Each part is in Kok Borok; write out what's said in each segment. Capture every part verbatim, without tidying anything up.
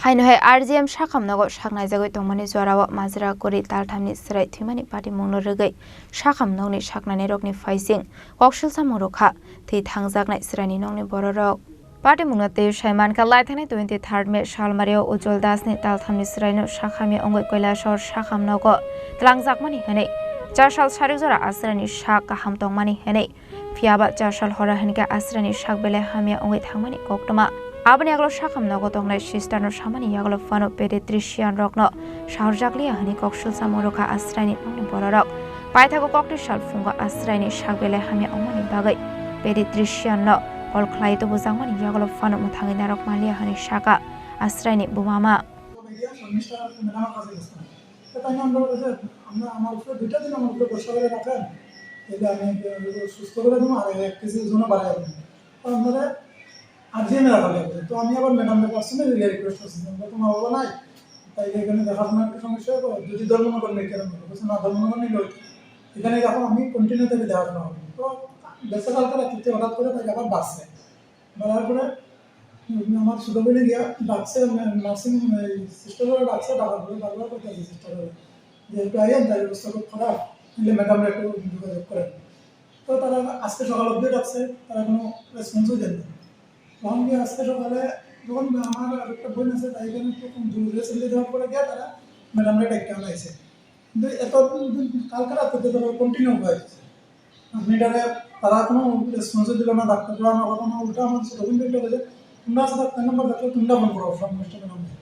Haino hai R G M sakham nogo saknaijagwi tongmani jorao majra kwrwi talthamni chwrai thwimani patimungno rwgwi sakham nokni saknainai rokni phaising koksilsamung rwkha, thwi thangjaknai chwraini nokni bororok. Patimungno twi sai mankha, laithangnai twenty third May salmario Ujjwal Dasni talthamni chwraino sakhamya wngwi Kailasahar sakham nogo twlangjakmani hwnwi, chasal sarik jora aswraini sak kaham tongmani hwnwi, phiyaba chasal hora hwnkhe aswraini sak belai hamya wngwi thangmani koktwma. Aboni aglo sakham nogo tongnai sisterno samani yagulo phano pediatrician rokno sahorjakliya hwnwi koksilsamung rwkha aswraini nokni bororok. Paithago kokti sal phungo aswraini sak belai hamya wngmani bagwi pediatrician no call khlai tubujakmani yagulo phano mwthangwi narwk manliya hwnwi sakha aswraini buma ma. তো তাই না, আমরা বলেছে, আমরা, আমার উপরে দুইটা দিন আমার উপরে ভরসা করে রাখেন, তাহলে আমি সুস্থ করে দেবো, আর এক কেজি ওজনও বাড়াই দেবো। তো আপনারা আর্জেন্ট রাখা লাগবে। তো আমি আবার ম্যাডামকে পার্সোনালি রিকোয়েস্ট করছি যে, "আমরা তো মা বাবা নাই, তাই এখানে দেখাশোনা একটু সমস্যা হবে, যদি ধর্মনগর নেই কেন?" বলছে, "না, ধর্মনগর নিলে হইতো, এখানে রাখো, আমি কন্টিনিউ তাকে দেখাশোনা করবো।" তো গেছে কালকে রাত্রিতে হঠাৎ করে তাকে আবার বাড়ছে, বাড়ার পরে, উম, আমার ছোটো বোনে গিয়া ডাকছে, নার্সিং, এই সিস্টাররা ডাকছে, ডাকার পরে বারবার করতেছে সিস্টাররা যে, "একটু আইয়েন, তাই অবস্থা খুব খারাপ, তাহলে ম্যাডামরা একটু যোগাযোগ করেন।" তো তারা আজকে সকাল অবধি ডাকছে, তারা কোনো রেসপন্সও দেন না। তখন গিয়ে আজকে সকালে যখন আমার আরেকটা বোন আছে, তাই এখানে একটু কম দূর রেসপন্স দেওয়ার পরে গিয়ে তারা ম্যাডামরা ডেকে আনাইছে। কিন্তু এত দিন, কালকে রাতে তো তারা কন্টিনিউ হয়ে গেছে। আপনি এটারে, তারা কোনো রেসপন্স দিল না, ডাক্তার দেওয়া না, কোনো উল্টা আমার ছোটো বোন একটা বলে, "তোমরা আছে ডাক্তার নাম্বার থাকলে তোমরা ফোন করো, সংশ্লিষ্ট নাম্বার।"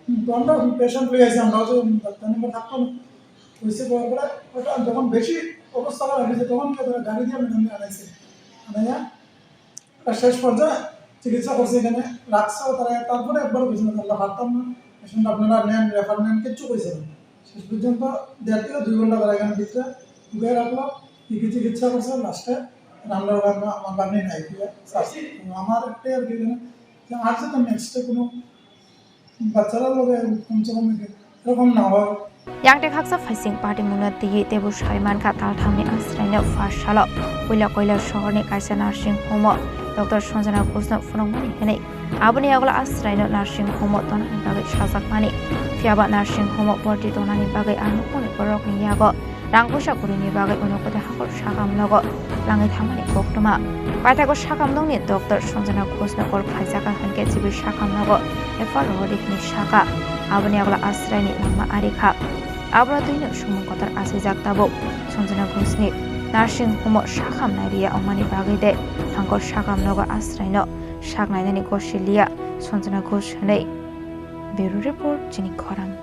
হুম, তো আমরা পেশেন্ট হয়ে আছি, আমরা হচ্ছে ডাক্তার নাম্বার থাকতো না। হয়েছে পরে পরে ওটা যখন বেশি অবস্থা খারাপ হয়েছে, তখন কি তারা গাড়ি দিয়ে ম্যাডামকে আনাইছে। আনাইয়া আর শেষ পর্যায়ে চিকিৎসা করছে এখানে, রাখছে তারা, তারপরে একবার বুঝে না, আমরা হারতাম না, পেশেন্ট আপনারা নেন, রেফার নেন, কিচ্ছু কইছে না। শেষ পর্যন্ত দেড় থেকে দুই ঘন্টা তারা এখানে ভিতরে ঢুকে রাখলো, কি কি চিকিৎসা করছে, লাস্টে আমরা ওখানে আমার বাগনি নাই দিয়ে ছাড়ছি। তো আমার একটাই আর কি এখানে, যে আর যাতে নেক্সটে কোনো বাচ্চারা লোকে কমসে কম এরকম না হয়। Yang tei khaksa phaising patimungno twiwi teibo sai mankha, talthamni aswraino first salo puila Kailasahar ni kaisa nursing home o Doctor Sanjana Ghosh no phunukmani hwnwi. Aboni yagulo aswraino nursing home o tonani bagwi sajakmani. Phiyaba nursing home o borti tonani bagwi ang nukmani bororokni yago rang puisa kwrwini bagwi uno kotor hakor sakam nogo langwi thangmani koktwma. Paithago sakam nokni Doctor Sanjana Ghosh no call khlaijak kha hwnkhe chibwi sakam nogo F I R rwdi hwnwi sakha. Aboni yagulo aswraini langma ari kha. Abono twino sumung kotor achaijak tabuk. Sanjana Ghosh ni nursing home o sakam nairiya wngmani bagwi de hangkor sakam nogo aswraino sak nainani gosi liya Sanjana Ghosh hwnwi. Bureau Report, Chini Khorang.